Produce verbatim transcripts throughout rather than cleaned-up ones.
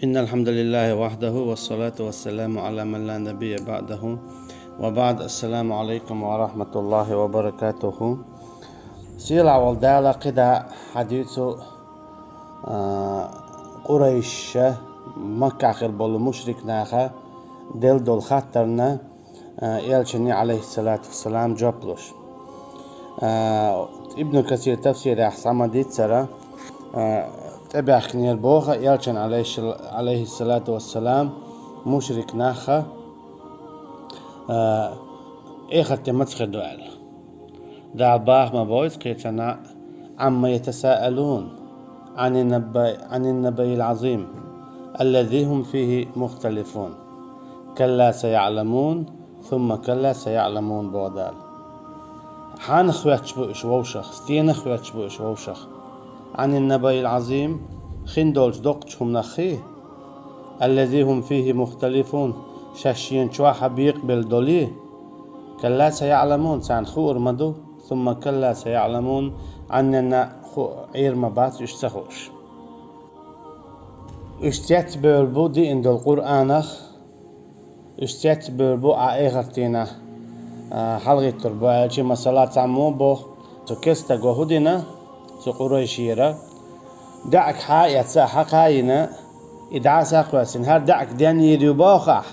إن الحمد لله وحده والصلاة والسلام على من لا نبي بعده وبعد. السلام عليكم ورحمة الله وبركاته. Сийлахь волу Дала кхидӀа хьадуьйцу, а, Къурайша, Маккахь хир болу мушрик наха делла долу хаттарна, а, Элчане, алейхиссалату вассалам, жоп луш. А, Ибн Касир тафсирехь схьа ма-дийццара, а, тӀебаьхкинера боху Элчане, алейхи-, алейхиссалату вассалам, мушрик наха, а, эхарте маца хир ду аьлла. Дала баха ма боху иза кхечанхьа: «عم يتساءلون عن النبأ، عن النبأ العظيم الذي هم فيه مختلفون. كلا سيعلمون ثم كلا سيعلمون», — боху Дала. Хьанах хоьттуш бу уьш вовшах, стенах хоьттуш бу уьш вовшах? «عن النبأ العظيم», хин долчу доккхачу хӀуманах хи? «الذي هم فيه مختلفون», шаьш шена чохь а бекъабелла долий? «كلا سيعلمون», царна хуур ма ду, «ثم كلا سيعلمون», Ӏанненна ху-, Ӏер ма бац уьш ца хууш. Уьш цецбевр бу диъна долу Къуръанах, уьш цецбевр бу а эхартина, а, хьалагӀиттур бу аьлча, масала, цхьаммо боху, цу керстаго хӀун дина, цу Къурайшера, даьӀахк хьа а эцна, хьакха а йина, и дӀаса а кхоьссина, хӀара даьӀахк денйийр ю боху ахь,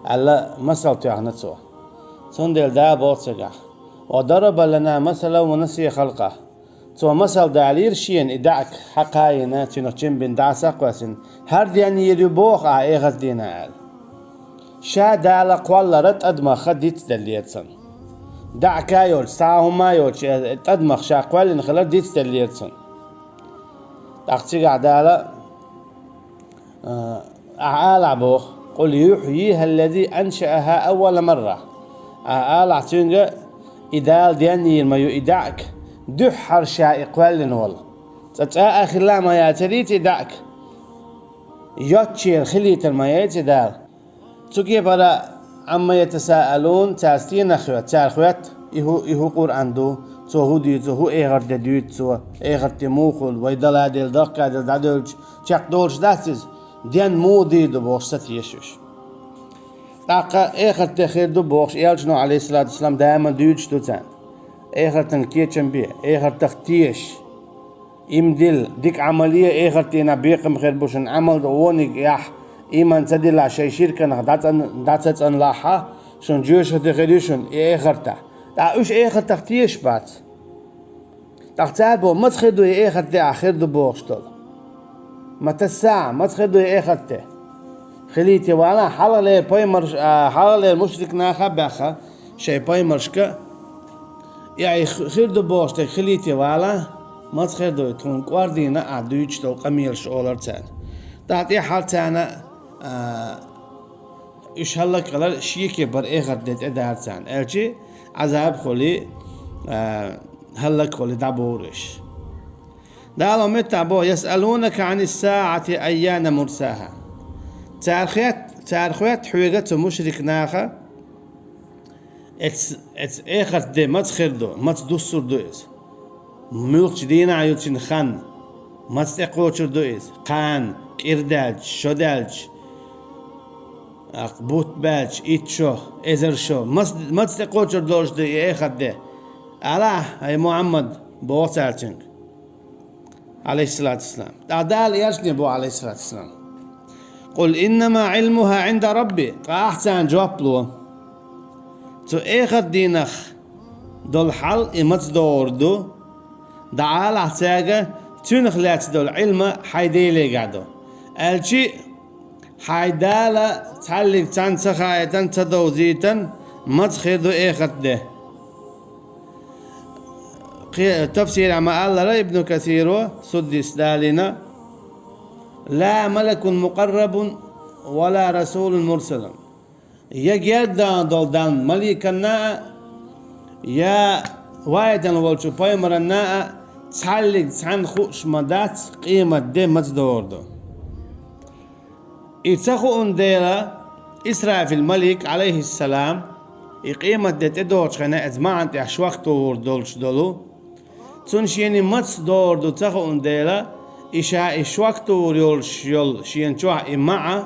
аьлла, масал тоьхна цо. Цундела Дала боху цигахь: «وضرب لنا مثلا ونسي خلقه». Цо масал далийра шена, и даьӀахк хьакха а йина, цуьнах чим бина дӀаса а кхоьссина, хӀара денйийр ю боху ахь эхарт дийна аьлла. Ша Дала кхоллара тӀадамах дицделлера цунна. ДаьӀахк а йоцуш, цхьа а хӀума а йоцуш, э, тӀадамах ша кхоьллина хилар дицделлера цунна. ТӀаккха цигахь Дала, а, ахь алахь боху: «قل يحييها الذي أنشأها أول مرة». Ахь алахь цуьнга: «И Дала денйийр ма ю и даьӀахк, дуьххьара ша и кхоьллина волу. Цкъа цкъа а хилла а ма яцара иза и даьӀахк, йоцучеран хилийтар ма яцара иза Дала». Цу кепара «عم يتساءلون», цара стенах хоьтту, цара хоьтту: «И хӀу, и хӀу Къуръан ду? Цо хӀун дуьйцу, хӀун эхарт де дуьйцу цо? Эхарт де муха хуьлу? Вай дала а делла, дахка а делла, дӀадевлча чекхдолуш дац иза? Ден муха дийр ду?» — бохуш сатеша уьш. ТӀаккха эхарт де хир ду бохуш, Элчано, алейхиссалату вассалам, дама дуьйцуш ду царна. Эхартан кечам бе, эхартах теша. Ийман дилла, дика Ӏамал е, эхарт дийнахь бекхам хир бу шуна. Ӏамал дан вониг яхь, ийман ца дилахь, шайн ширканах дӀа ца-, дӀа ца цӀанлахь, шуна жоьжахати хир ю шуна и эхартахь. ТӀаккха уьш эхартах тешаш бац. ТӀаккха цара боху: «Маца хир ду и эхарт де ахь хир ду бохуш долу? متى الساعة, маца хир ду и эхарт де?» Хилийта вала, хьалхалера пайхамарш-, а, хьалхалера мушрик наха а баьхна, шайн пайхамаршка: «И ахь хир ду бохуш дерг хилийта вала, маца хир ду и, тхуна кӀордийна ахь дуьйцуш долу къамелаш», — олура царна. ТӀаккха тӀаьххьара царна, а, уьш хӀаллакьхилар шен кепара эхарт де тӀедара царна. Аьлча, Ӏазаб хуьлий, а, хӀаллакьхуьлий дӀабора уьш. Дала меттахь боху: «يسألونك عن الساعة أيان مرساها». Цара хет-, цара хоьтту хьоьга, цу мушрик наха, эц-, эц-, эхарт де маца хир ду, маца дуссур ду иза? Муьлхачу дийнахь ю цуьнан хан? Маца тӀекхочур ду иза? Кхана, кӀира даьлча, шо даьлча, а, бутт баьлча, итт шо, эзар шо? Мац-, маца тӀекхочур долуш ду и эхарт де? Алахь, хӀай Мухьаммад, боху цара цуьнга, алейхиссалату вассалам. ТӀаккха Дала Элчане боху, алейхиссалату вассалам: «قل إنما علمها عند ربي». Ткъа ахь царна жоп ло: «Цу эхарт дийнах долу хьал и маца догӀур ду, дӀаалахь цаьрга, цуьнах лаьцна долу Ӏилма хьайн Делегахь ду». Аьлча, хьайн Дала цхьаллиг цхьаьна ца хаийтина, ца довзийтина, маца хир ду эхарт де? Кхе-, тафсирехь ма-аллара Ибн Касиро, Суддис далийна: «لا ملك مقرب ولا رسول مرسل». Я герга долу Далла маликанна а, я ваийтина волчу пайхамаранна а цхьаллиг цхьаьна хууш ма дац къемат де маца догӀур ду. И ца хууна дела, Исрафил малик, алейхиссалам, и къемат де тӀедогӀучу хенахь иза маьӀна тӀехь шорта тухур долуш долу, цунна шена маца догӀур ду ца хууна дела, И ша и шок тохар йолуш йолу шена чохь и маӀа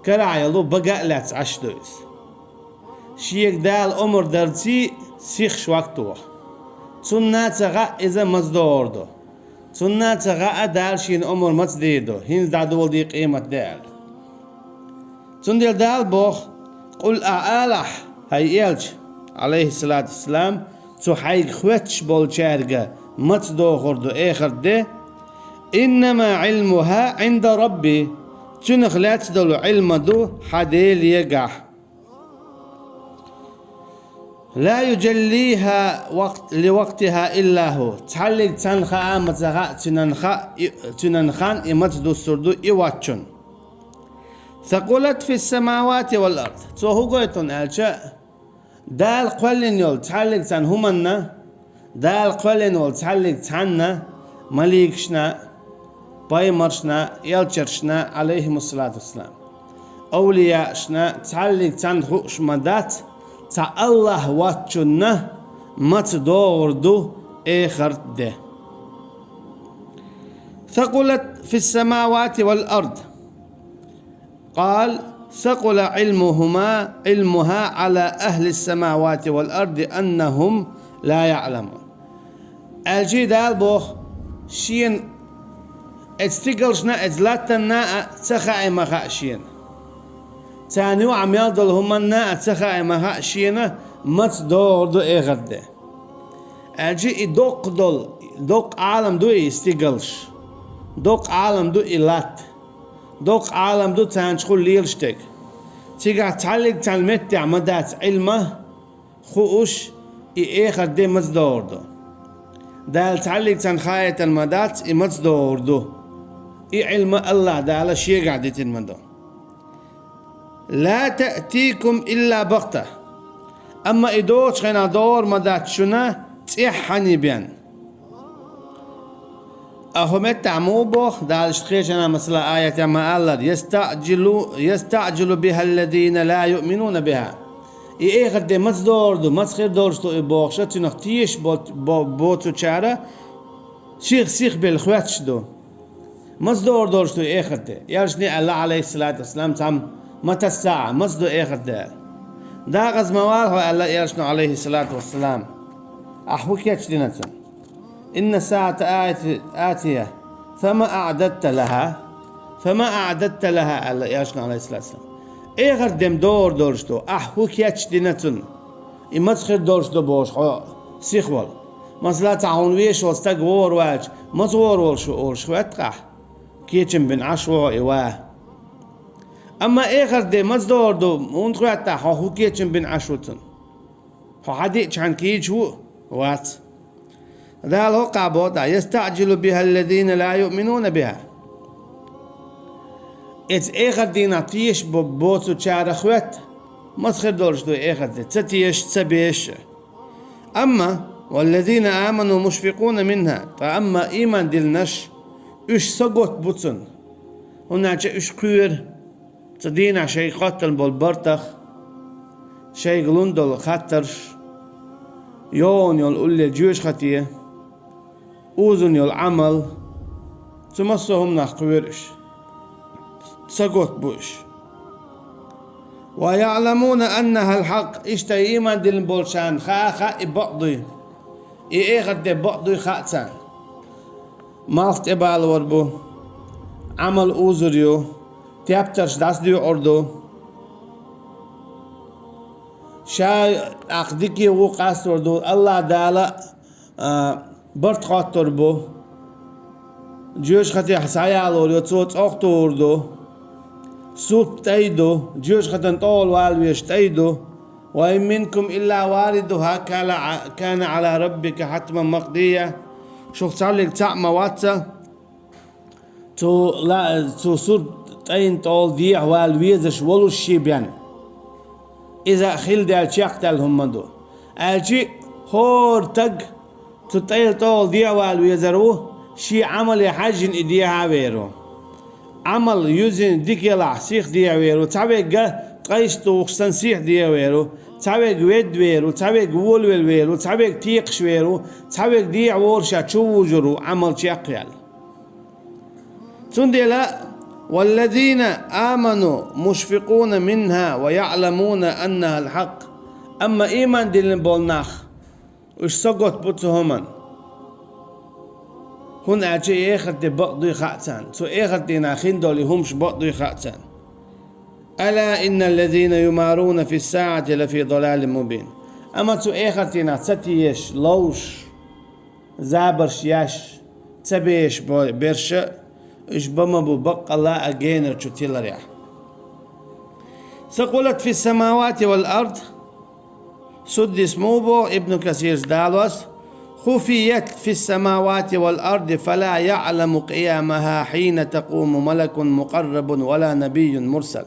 карахь йолу бага а лаьцна Ӏаш ду иза. Шега Дала омра дарций сиха шок тоху. Цунна а ца хаьа иза маца догӀур ду. Цунна а ца хаьа Дала шена омра маца дийр ду, хӀинца дӀадоладий къематде аьлла. Цундела Дала боху: «Къул», ахь алахь, хӀай элча, Ӏалайхиссалату вассалам, цу хьайга хоьттуш болчаьрга маца догӀур ду эхарт де: «Иннама Ӏилмуха Ӏинда Рабби», цуьнах лаьцна долу Ӏилма ду хьан Делегахь. «Ла юджаллиха вакт-, ли вактиха илла ху». Цхьаллиг цхьанна хаа а ма ца хаьа, цуьнан хаа и, цуьнан хан и маца дуссур ду и воцчунна. «Сакъулат фис-самавати вал ард». Цо хӀун гойту аьлча, Дала кхоьллина йолу цхьаллиг цхьана хӀуманна, Дала кхоьллина волу цхьаллиг цхьанна, маликашна, пайхамаршна, элчаршна, Ӏалайхимуссалату вассалам, овлияашна, цхьаллиг цхьанна хууш ма дац, цхьа Аллахь воцчунна маца догӀур ду эхарт де. «Сакъулат фис-самавати вал ард». «Къала сакъула Ӏилмухума, Ӏилмуха Ӏала ахлис-самавати вал арди аннахум ла яъламун». Аьлча Дала боху, шена эцу стигалшна, эцу латтанна а ца хаьа ма хаьа шена. Царна юкъахь мел долу хӀуманна а ца хаьа ма хаьа шена, маца догӀур ду эхарт де. Аьлча и доккха долу, доккха Ӏалам ду и стигалш, доккха Ӏалам ду и латта, доккха Ӏалам ду царна чухула лелаш дерг. Цигахь цхьаллиг цхьана меттехь ма дац Ӏилма хууш, и эхарт де маца догӀур ду. Дала цхьаллиг цхьана хаийтина ма дац, и маца догӀур ду. И Ӏилма Аллахь Дала шегахь дитина ма ду. «Ла таътикум илла бахта». Амма и доцучу хенахь догӀур ма дац шуна цӀеххьана бен. А хӀун меттахь муха боху, Дала иштта кхечанхьа масала аятехь ма-аллара: «Ястаъджилу, ястаъджилу бихаллазина ла юъминуна биха». И эхарт де маца догӀур ду, маца хир долуш ду и бохуша, цуьнах тешаш бо-, бо-, боцучара сих-сихбелла хоьттуш ду. Маца догӀур долуш ду эхарт де? Элчане аьлла, Ӏалайхиссалату вассалам, цхьамма: «Мата ссаӀа, маца ду эхарт де?» аьлла. «Декъаза ма вала хьо», аьлла элчано, Ӏалайхиссалату вассалам. Ахь хӀун кечдина цунна? «Инна ссаӀата аати-, атия, фама аъдадта лаха, фама аъдадта лаха», аьлла элчано, Ӏалайхиссалату вассалам. Эхарт де ма догӀур долуш ду, ахь хӀун кечдина цунна? И маца хир долуш ду бохуш хьо сихвала. Масала, цхьа хьуна везаш волу стаг вогӀур ваьлча, маца вогӀур волуш ву олуш хӀоьттахь, кечам бина Ӏаш ву хьо и ва. Амма эхарт де маца догӀур ду, хӀунда хӀоьттахь хьо хӀун кечам бина Ӏаш ву цунна? Хьо хьан диъчхьана кийча ву а вац. Дала хӀокхахь боху тӀаккха: «Ястаъджилу бихаллазина ла юъминуна биха». Эца эхарт дийнахь тешаш бо-, боцучара хоьтту, маца хир долуш ду эхарт де, ца тешаш, ца бешаш. Амма: «Валлазина аману мушфикъуна минха», ткъа амма ийман диллинарш, уьш саготта бу цунна, хӀунда аьлча уьш кхоьру цу дийнахь шайга хоттун болу бартах, шайга лун долу хаттарш, йогӀун йолу улле жоьжахате, узун йолу Ӏамал, цу массо а хӀуманах кхоьру уьш, саготта бу уьш. «Ва яъламуна аннахал хьакъ», иштта ийман диллина болчарна хаа, хаа и бакъ дуй, и эхарт де бакъ дуй хаа царна. Малх тӀебалор бу, Ӏамал узур ю, тептарш дӀасадоькъур ду, ша тӀаккха дика а ву къастор ду, Аллах Дала а, барт хоттур бу. Жоьжахатех схьаялор ю, цо цӀохтур ду. Сурт тӀай ду, жоьжахатан тӀехула вала везаш тӀай ду. «Ва ин минкум илла варидуха кана, кана Ӏала раббика хьатман макъдия». Шух цхьаллиг цхьаъ ма вац, цу ла-, цу сурт тӀайн тӀехула дехьа вала везаш волуш шен бен. Иза хилла даьлла чекхдаьлла хӀума ма ду. Аьлчи хӀора таг цу тӀайла тӀехула дехьа вала везар ву, шен Ӏамале хьаьжжина и дехьа а вер ву. Ӏамал юзина дика елахь, сиха дехьа вер ву. Цхьаверг ткъайш тухуш санна сиха дехьа вер ву. Цхьаверг ведда вер ву, цхьаверг волавелла вер ву, цхьаверг текхаш вер ву, цхьаверг дехьа волуш ша чу вужур ву, Ӏамал чекхъяьлла. Цундела: «والذين آمنوا مشفقون منها ويعلمون أنها الحق». Амма иман диллина болу нах, уьш сагот бу цу хӀуманна. ХӀунда аьлча и эхарт де бакъ дуй хаьа царна. Цу эхарт дийнахь хин долу и хӀумаш бакъ дуй хаьа царна. «ألا إن الذين يمارون في الساعة لفي ضلال مبين». Амма цу эхарт дийнахь ца тешаш, ловзуш, забарш еш, ца бешаш бо-, берш, уьш бан ма бу баккъалла а генарчу тиларехь. «ثقلت في السماوات والأرض». Суддис муха боху, Ибн Касирс далош: «خفيت في السماوات والأرض فلا يعلم قيامها حين تقوم ملك مقرب ولا نبي مرسل».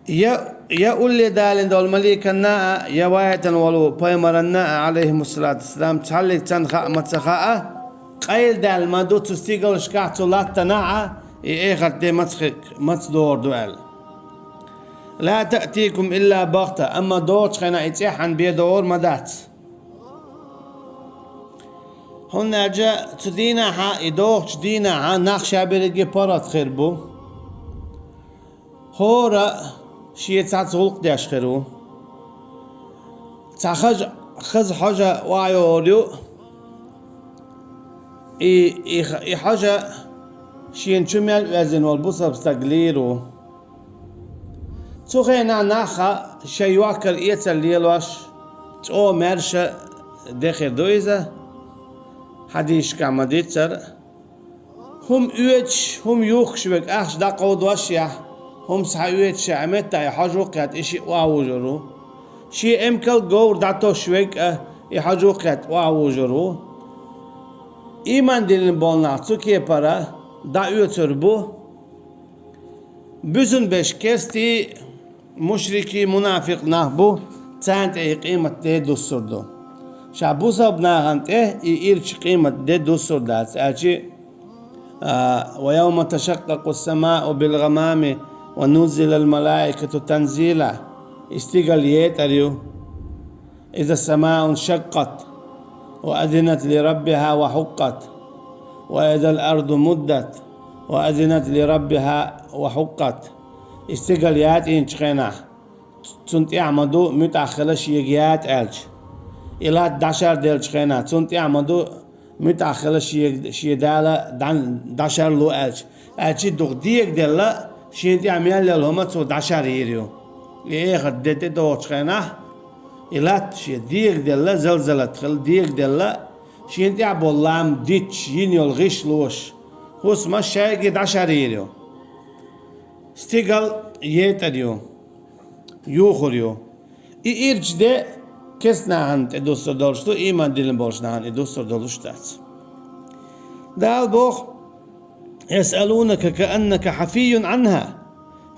Я, я улле далийна долу маликанна а, я ваийтина волу пайхамаранна а, алейхимуссалату вассалам, цхьаллиг царна хаа ма ца хаьа, къайладаьлла ма ду цу стигалшкахь, цу латтанахь а, и эхарт де маца хи-, маца догӀур ду аьлла. «لا تأتيكم إلا بغتة», амма догӀучу хенахь и цӀеххьана бен догӀур ма дац. ХӀунда аьлча цу дийнахьа, и догӀучу дийнахьа нах ша берриге паргӀат хир бу. ХӀора шен цхьацца гӀуллакх деш хир ву. Цхьа хаза, хаза хьожа охьайогӀур ю. И, и, и хьожа шена чу мел оьзна волу бусалба стаг лийр ву. Цу хенахь нах а шайн йохкар эцар лелош, чӀогӀа маьрша де хир ду иза, хьадисашкахь ма-дийццара. ХӀума оьцуш, хӀума юхкуш верг ахча дӀакховдош яхь, хӀума схьаоьцуш а меттахь и хьожа кхетта, и шиъ охьавужур ву. Шен эмкал говр дӀатосуш верг а и хьожа кхетта охьавужур ву. Иман диллина болу нах цу кепара дӀаоьцур бу. Буьззина берш керстий, мушрикий, мунафикъ нах бу, царна тӀе и къемат де дуссур ду. Ша бусалба нахана тӀе и ирча къемат де дуссур дац, аьлчи: «ويوم تشقق السماء بالغمام ونزل الملائكة تنزيلا». И стигал етӀар ю. «إذا السماء انشقت وأذنت لربها وحقت، وإذا الأرض مدت وأذنت لربها وحقت». И стигал ятӀийначу хенахь, цунна тӀехь ма ду муьтӀахь хила шега ятӀа аьлча. И латта дӀашар деллачу хенахь, цунна тӀехь ма ду муьтӀахь хила шега, шен Дала дӀан-, дӀашар ло аьлча. Аьлчи дукха дегаделла, шена тӀехь мел йолу хӀума цо дӀашар йийр ю. И эхарт де тӀедогӀучу хенахь, и латта шен дегаделла, залзалат хила дегаделла, шена тӀехь болу лам дитча йина йолу гӀишлош, хӀусамаш шайга дӀашар йийр ю. Стигал етӀар ю, юхур ю. И ирча де керста нахана тӀе дуссур долуш ду, иман диллина болчу нахана и дуссур долуш дац. Дала боху: «يسألونك كأنك حفي عنها».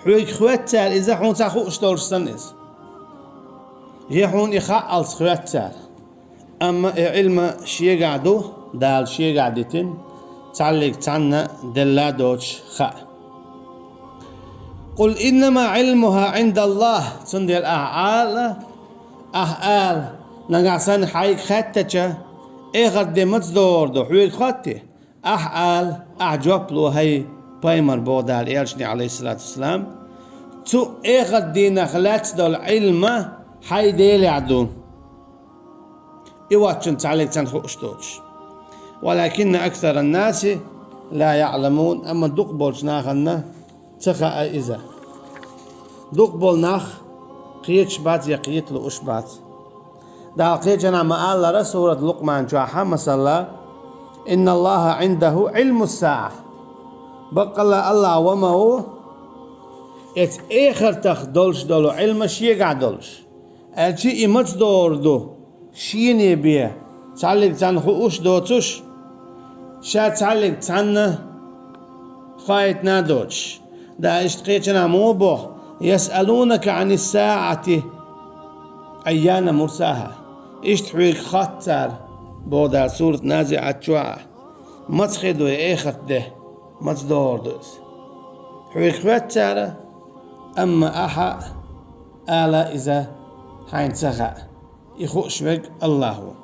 Хьоьга хоьтту цара иза, хьуна ца хууш долуш санна иза. Я хьуна и хаьалц хоьтту цара. Амма и Ӏилма шегахь ду, Дала шегахь дитина, цхьаллиг цхьанна делла доцуш хаьа. «قل إنما علمها عند الله». Цундела ахьа ала, ахьа ала, нагахь санна хьайга хаьттача, эхарт де маца догӀур ду, хьоьга хоттий? Ахьа ала, ахьа жоп ло, хӀай пайхамар, боху Дала элчане, алейхиссалату вассалам, цу эхарт дийнах лаьцна долу Ӏилма хьайн Делехь ду. И воцчунна цхьаллиг цхьанна хууш доцуш. «ولكن أكثر الناس لا يعلمون», амма дукха болчу нахана ца хаьа иза. Дукха болу нах кхеташ бац я кхета лууш бац. Дала кхечанхьа ма-аллара, сурат Лукъман чохь, масала: «إن الله عنده علم الساعة». Баккъалла Аллахь ва ма ву, эцу эхартах долуш долу Ӏилма шегахь долуш. Аьлчи и маца догӀур ду, шене бен, цхьаллиг цхьанна хууш доцуш, ша цхьаллиг цхьанна хоуьйтуш доцуш. Дала иштта кхечанхьа муха боху: «يسألونك عن الساعة أيان مرساها». Иштта хьоьга хотту цара, боху Дала сурат НазиӀат чохь, маца хир ду и эхарт де, маца догӀур ду иза. Хьоьга хоьтту цара, амма ахьа ала иза хьайна ца хаьа. И хууш верг Аллахь ву.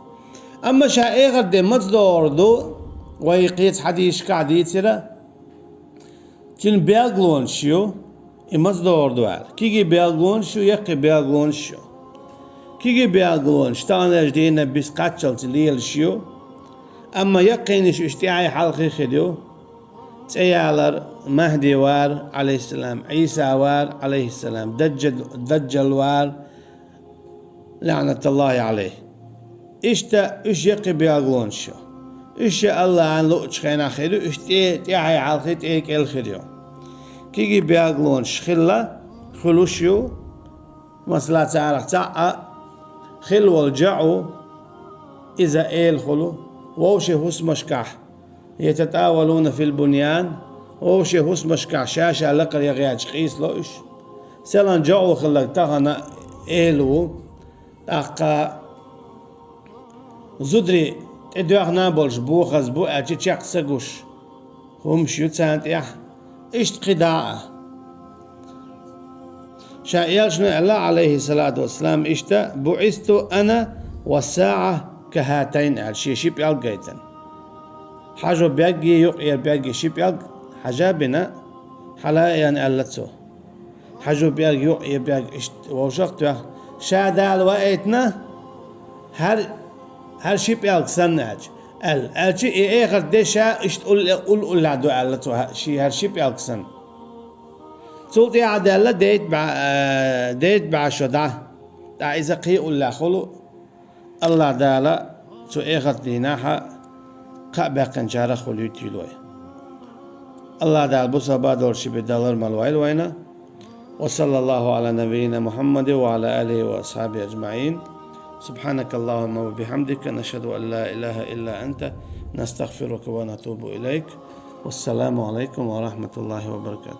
Амма ша эхарт де маца догӀур ду, Вай кхечу хьадисашкахь дийцира, цуьнан белгалонаш ю, и маза догӀур ду аьлла. Кегий белгалонаш ю, яккхий белгалонаш ю. Кегий белгалонаш таханлерчу дийнахь биса кхаччалц лелаш ю, амма яккхийнаш уьш тӀаьхьий хьалхий хир ю. ЦӀе ялар, Махьди вар, Ӏалайхиссалам, Ӏийса вар, Ӏалайхиссалам, Даджал, Даджал вар, лаӀнатуллахӀи Ӏалайхи. Иштта уьш яккхий белгалонаш ю. Уьш а АллахӀана луучу хенахь хир ю, уьш тӀе, тӀаьхьий хьалхий, тӀе кӀел хир ю. Кегий белгалонаш хилла, хуьлуш ю, масала, царах цхьаъ а, хилла волу жаӀу, иза эла хуьлу, вовшийн хӀусамашкахь, ятатӀавалуна фил буньян, вовшийн хӀусамашкахь ша-ша лакхара ян гӀерташ къийсало уьш. Селхана жаӀу хилларг тахана эла ву, тӀаккха зударий тӀедоьхна болуш бохаза бу аьлча чекх ца гуш хӀумаш ю царна тӀехь, иштта кхидӀа а. Ша элчано аьлла, Ӏалайхиссалату вассалам, иштта: «БуӀисту ана ва саӀа кахатайн», аьлла, шен ши пӀелг гайтина. Хьажо бегги, юккъера бегги ши пӀелг хьажа а бина, хьала а ян аьлла цо. Хьажо бегги, юккъера бегги иштта вовшах а тоьхна, ша Дала ваийтина, хӀара, хӀара ши пӀелг санна аьлча, аьлла. Аьлча и эхарт де ша иштта улле-, улле-уллехь ду аьлла цо, хӀа-, шен хӀара ши пӀелг санна. Цул тӀаьхьа даьлла дейтта бӀе-, э, дейтта бӀе шо дӀа, тӀаккха иза кхин уллехь хуьлу, АллахӀ Дала цу эхарт дийнахь а кхаъ баьккхинчарах хуьлуьйтийла вай. АллахӀ Дала бусалба долуш ши бен далар малавойла вайна. Ва саллаллаху Ӏала набийина Мухьаммадин ва Ӏала алихи ва асхьабихи аджмаӀин. Субхьанакаллахумма ва бихьамдика, нашхаду ан ла илаха илла анта, настагъфирука ва натубу илайк. Вассаламу Ӏалайкум ва рахьматуллахӀи ва баракатух.